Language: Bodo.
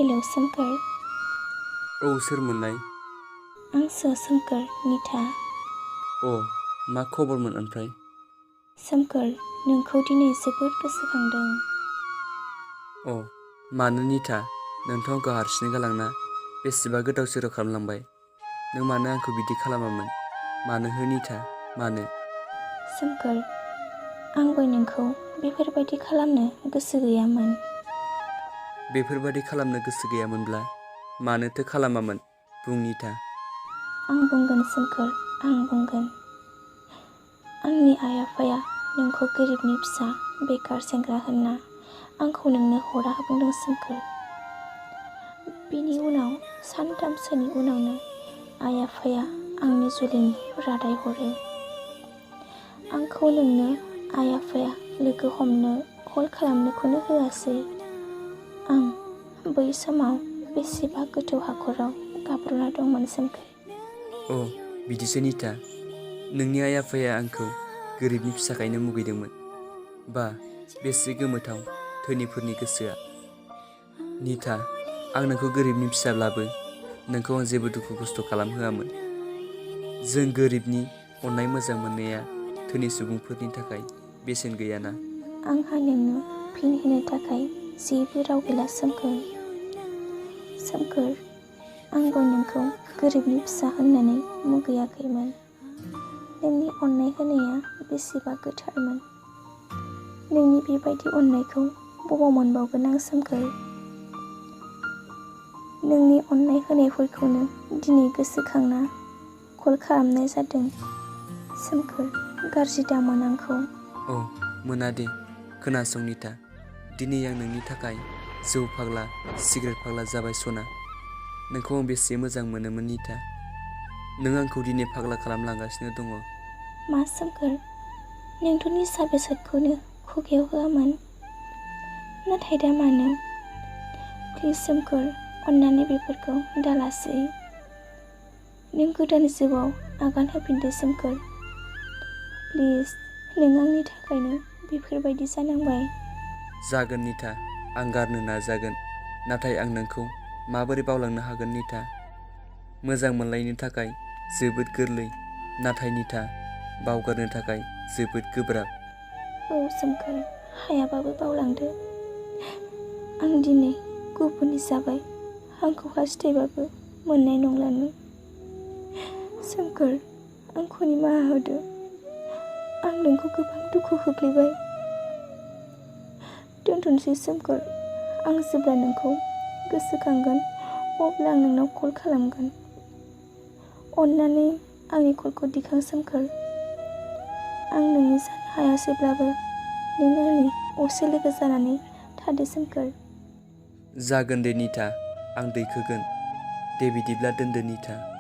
हेलौ सोमखोर। औ सोरमोनलाय? आंसो सोमखोर, निथा। मा खबरमोन ओमफ्राय? सोमखोर, नोंखौ दिनै जोबोद गोसोखांदों। मानो निथा? नोंथ' आंखौ हारसिङै गालांना बेसेबा गोदाव सोराव खालामलांबाय। नों मानो आंखौ बिदि खालामामोन? मानो हो निथा, मानो? सोमखोर, आंबो नोंखौ बेफोरबायदि खालामनो गोसो गैयामोन। बेफोरबायदि खालामनो गोसो गैयामोनब्ला मानोथो खालामामोन? बुं निथा। आं बुंगोन सोमखोर, आं बुंगोन। आंनि आइ आफाया नोंखौ गोरिबनि फिसा बेकार सेंग्रा होनना आंखौ नोंनो हरा बुंदों सोमखोर। बेनि उनाव सानथामसोनि उनावनो आइ आफाया आंनि जुलिनि रादाय हरो। आंखौ नोंनो आइ आफाया लोगो हमनो कल खालामनोखौनो होआसै। आं बै समाव बेसेबा गोथौ हाखराव गाब्र'ना दंमोन सोमखोर। बिदिसो निथा। नोंनि आइ आफाया आंखौ गोरिबनि फिसाखायनो मुगैदोंमोन। बा बेसे गोमोथाव धोनिफोरनि गोसोआ। निथा, आं नोंखौ गोरिबनि फिसाब्लाबो नोंखौ आं जेबो दुखु खस्थ' खालामहोआमोन। जों गोरिबनि अननाय मोजां मोननाया धोनि सुबुंफोरनि थाखाय बेसेन गैयाना। आंहा नोंनो फिन होनो थाखाय जेबो राव गैला सोमखोर। सोमखोर, आंबो नोंखौ गोरिबनि फिसा होननानै मुगैयाखैमोन। नोंनि अननाय होनाया बेसेबा गोथारमोन। नोंनि बेबायदि अननायखौ बबाव मोनबावगोन आं सोमखोर? नोंनि अननाय होनायफोरखौनो दिनै गोसोखांना कल खालामनाय जादों। सोमखोर, गाज्रि दामोन आंखौ। मोना दे। खोनासं निथा, दिनै आं नोंनि थाखाय जौ फाग्ला, सिगारेट फाग्ला जाबाय सना। नोंखौ आं बेसे मोजां मोनोमोन निथा। नों आंखौ दिनै फाग्ला खालामलांगासिनो दङ। मा सोमखोर? नोंथ' निसा बेसादखौनो खुगायाव होआमोन। नाथाय दा मानो? प्लिज सोमखोर, अन्नानै बेफोरखौ दालासै। नों गोदान जिउआव आगान होफिनदो सोमखोर। प्लिज, नों आंनि थाखायनो बेफोरबायदि जानांबाय। जागोन निथा, आं गारनो नाजागोन। नाथाय आं नोंखौ माबोरै बावलांनो हागोन निथा? मोजां मोनलायनो थाखाय जोबोद गोरलै, नाथाय निथा, बावगारनो थाखाय जोबोद गोब्राब। सोमखोर, हायाबाबो बावलांदो। आं दिनै गुबुननि जाबाय। आंखौ हास्थायबाबो मोननाय नंला नों। सोमखोर, आंखौ निमाहा होदो। आं नोंखौ गोबां दुखु खोख्लैबाय। दोनथ'नोसै सोमखोर। आं जेब्ला नोंखौ गोसोखांगोन अब्ला आं नोंनाव कल खालामगोन। अन्नानै आंनि कलखौ दिखां सोमखोर। आं नोंनि जानो हायासैब्लाबो नों आंनि असे लोगो जानानै थादो सोमखोर। जागोन दे निथा, आं दैखोगोन। दे बिदिब्ला दोनदो निथा।